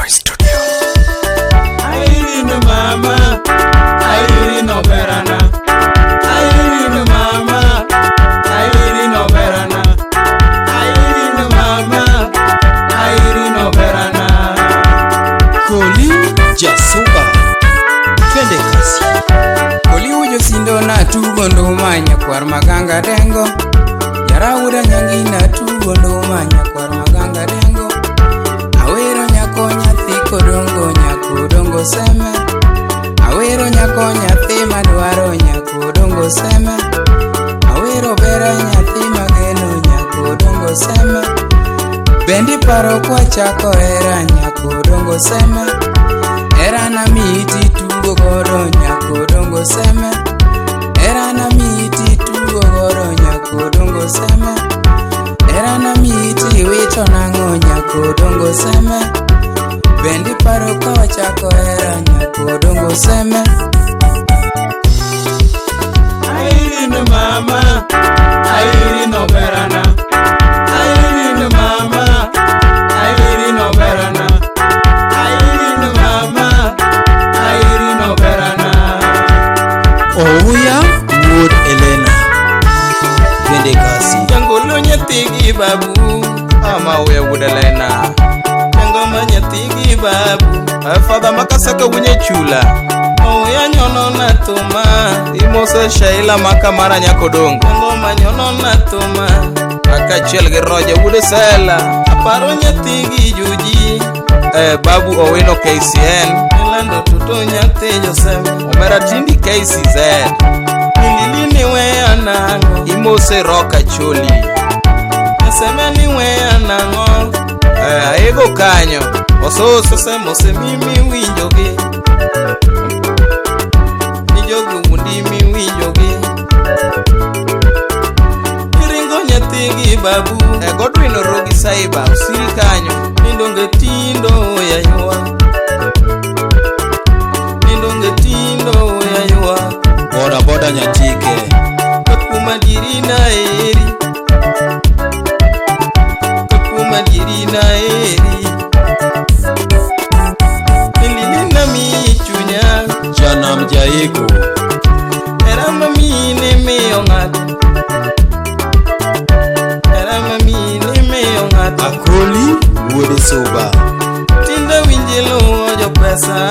Studio. Irene mama, Irene oberana. Irene mama, Irene oberana. Irene mama, Irene oberana. Koli Jasuba. Twende kazi. Koliwujo sindo na tugo nduma nyakwar maganga dengo. Jarawuda nyangi na tugo nduma nyakwar maganga dengo. Awero nyako nyathi kodongo nyakodongo seme. Awero nyako nyathi madwaro nyakodongo seme. Awero bera nyathi mageno nyakodongo seme. Bendi paro kwachako hera nyakodongo seme. Hera na miti tugo godo nyakodongo seme. Hera na miti tugo godo nyakodongo seme. Hera na miti wito nang'o nyakodongo seme. Bendi paro kwachako hera nyakodongo seme. Irene mama, Irene oberana. Irene mama, Irene oberana. Irene mama, Irene oberana. Ouya Wuod Elena. Twende kazi. Jangolo nyathi gi babu, Ama uya wuod Elena. jangoma nyathi gi babu. Fadha Makasaka winye chula. Oya nyono na thuma, Imoso Shaila maka mara nyakodongo. jangoma nyono na thuma. Kaachiel gi Roja wuod Sela. Aparo nyathi gi juji, Babu Owino KCN. ilando toto nyathi Josem. Omera Tindi KCZ. Nilili ni weya nang'o, Imose Roka Choli. Naseme ni weya nang'o. Aego kanyo. Ososo. Osemose mimi winjogi, ni jogi wuondi miwinjogi. Iringo nyathi gi babu, Godwin Orogi Saiba. Osiri kanyo. nindonge tindo yaywa, nindonge tindo yaywa. Boda boda nyatike. Kakuma diri na eri, kakuma diri na eri. Nilili na mi chunya, Janam Jaiko. era mami ne miyo ng'ato, era mami ne miyo ng'ato. Akoli Wuod Suba. Tinde winji luwo jopesa,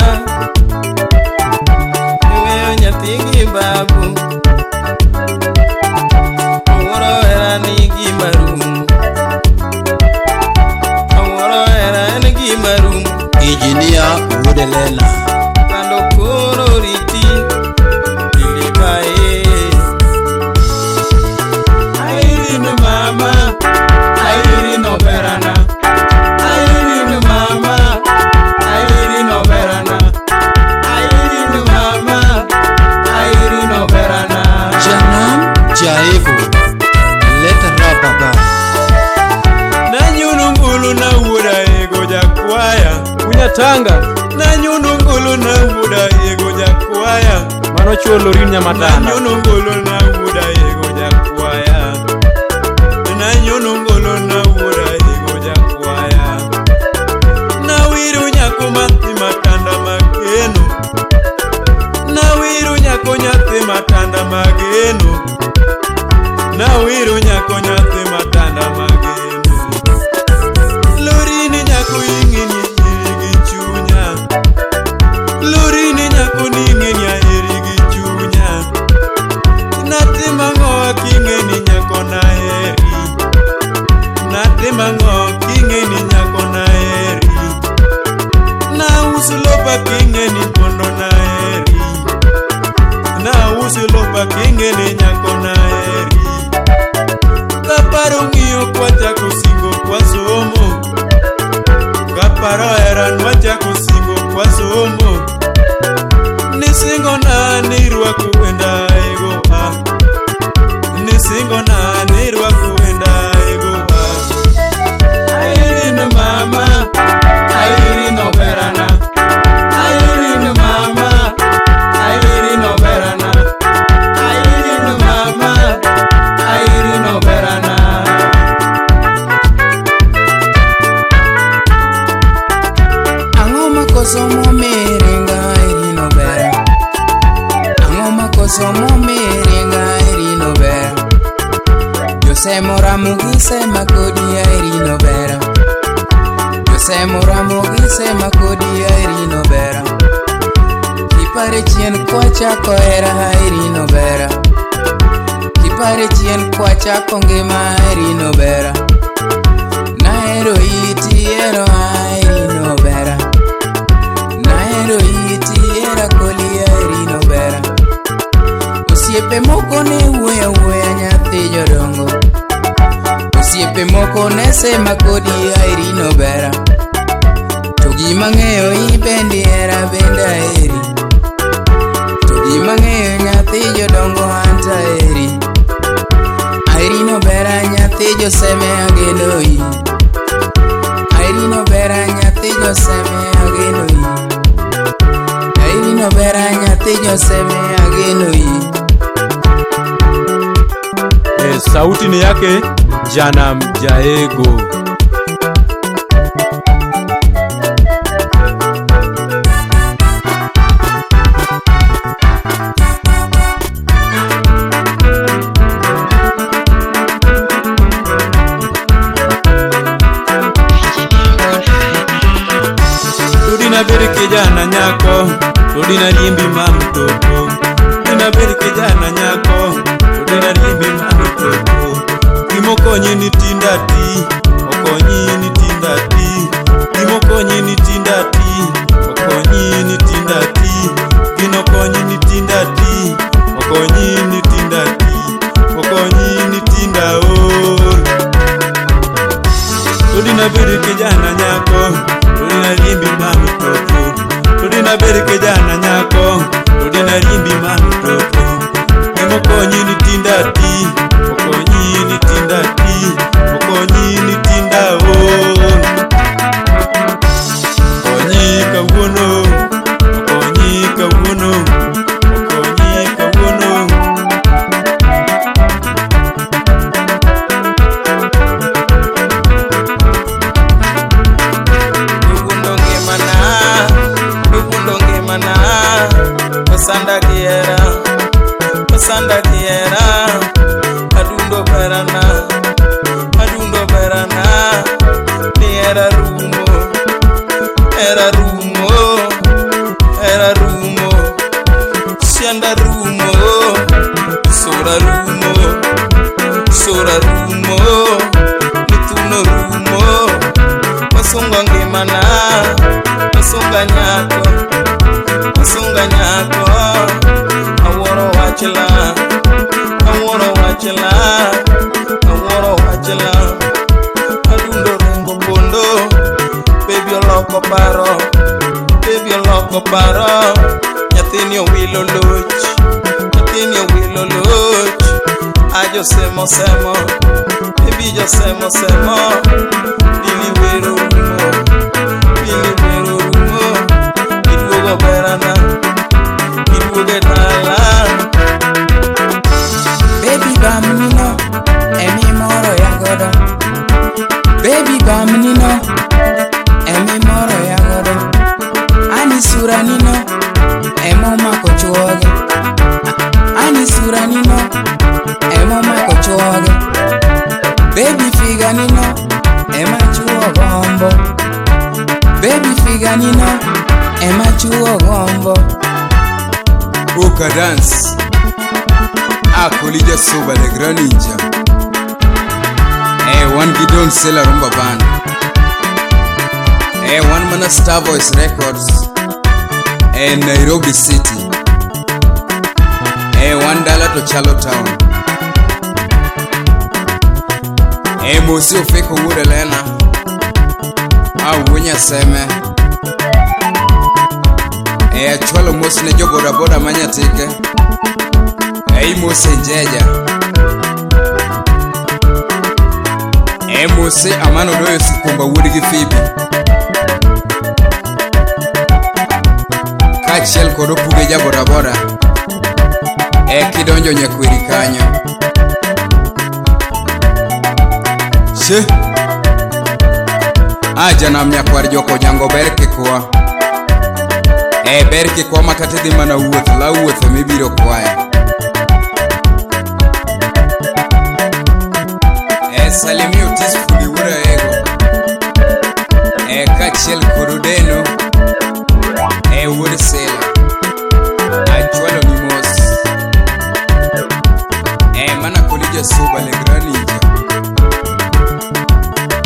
iweyo nyathi gi babu. Awuoro hera ni gima rumo, awuoro hera en gima rumo. Engineer Wuod Elena. Kando koro riti dilibae. Irene mama, Irene oberana. Irene mama, Irene oberana. Irene mama, Irene oberana. Janam Jaiko. Leta rap baba. Nanyuno ngulu na wuoda ego jakwaya. Kunyatanga Nanyuno ngulu na wuoda ego jakwaya. mano chuo Lorin Nyamatanda. Nanyono ngolo na wuoda ego jakwaya. Nanyono ngolo na wuoda ego jakwaya. Nawiru nyako mathi matanda mageno. Nawiru nyako nyathi matanda mageno. Nawiru nyako nyathi matanda mageno. Lorini nyako ing'eni eri gi chunya. Lorini nyako ning'eni aheri gi chunya. Natimo ang'o king'eni nyako naheri. Natimo ang'o king'eni nyako naheri. koso momiringa Irino ber? Ang'o ma koso momiringa Irino ber? Josemo Ramogi sema kodi Irino ber. Josemo Ramogi sema kodi Irino ber. Kipare chien kwachako hera Irino ber. Kipare chien kwachako ngima Irino ber. Nahero iti hero Irino ber. Nahero iti hera koli Irino ber. Osiepe moko ne wuoyo awuoya nyathi jodongo. Osiepe moko ne sema kodi Irino ber. To gima ng'eyo ibendi hera bende aheri. To gima ng'eyo nyathi jodongo an aheri. Irino bera nyathi joseme ageno i. Irino bera nyathi joseme ageno i. Irino bera nyathi joseme ageno i. Sauti ni yake Janam Jaego. Tudina bed kijana nyako, tudina riembi ma mtoko. Tudina bed kijana nyako, tudina riembi ma mtoko. Gimokonyi ni tinda ti, okonyi ni tinda ti. Gimokonyi ni tinda ti, okonyi ni tinda ti. Ginokonyi ni tinda ti, okonyi ni tinda ti. Okonyi ni tinda or. Tudina bed kijana nyako, tudina riembi ma mtoko. Tudina bed kijana nyako, tudina riembi ma mtoko. Gimokonyi ni tinda ti, okonyi ni tinda ti, okonyi ni tinda or. Okonyi kawuono, okonyi kawuono, okonyi kawuono. Dugundo ngimana, dugundo ngimana, osanda gihera, osanda gihera, adundo berana, adundo berana, ni hera rumo, hera rumo, hera rumo, sianda rumo, sora rumo, sora rumo, mituno rumo. Masunga ngimana, masunga nyako, masunga nyako. Awuoro wachla, awuoro wachla, awuoro wachla. Adundo ringo pondo, baby oloko paro, baby oloko paro. Nyathini owilo loch, nyathini owilo loch. Ajo semo semo, baby jo semo semo. Pili wero rumo, pili wero rumo. Iduogo berana, iduogo e dala. Baby bam nino, emi moro ya godo. Baby bam nino, emi moro ya godo. Ani sura nino, emo mako chuoge. Ani sura nino, emo mako chuoge. Baby figa nino, ema chuo gombo. Baby figa nino, ema chuo gombo. Boka dance. Akolija soba the grand ninja. One Gideon Sela Rumba Band. One Mana Star Voice Records. Nairobi City. $1 to Chalo Town. Mosi Ofeko Wuod Elena. Awuo Nyaseme. Achwalo mos ne jo boda boda ma Nyatike. Imose Njeja. Mose Amano Doyo Sikumba wuod gi Phoebe. Kaachiel kod Opuge ja boda boda. Kidonjo Nyakweri kanyo. She. Janam nyakwar joko jango ber kikwa. E ber kikwama kata idhi mana wuoth, law wuoth emibiro kwayo. E salimia Otis fundi wuod Aego. E kaachiel kod Odero.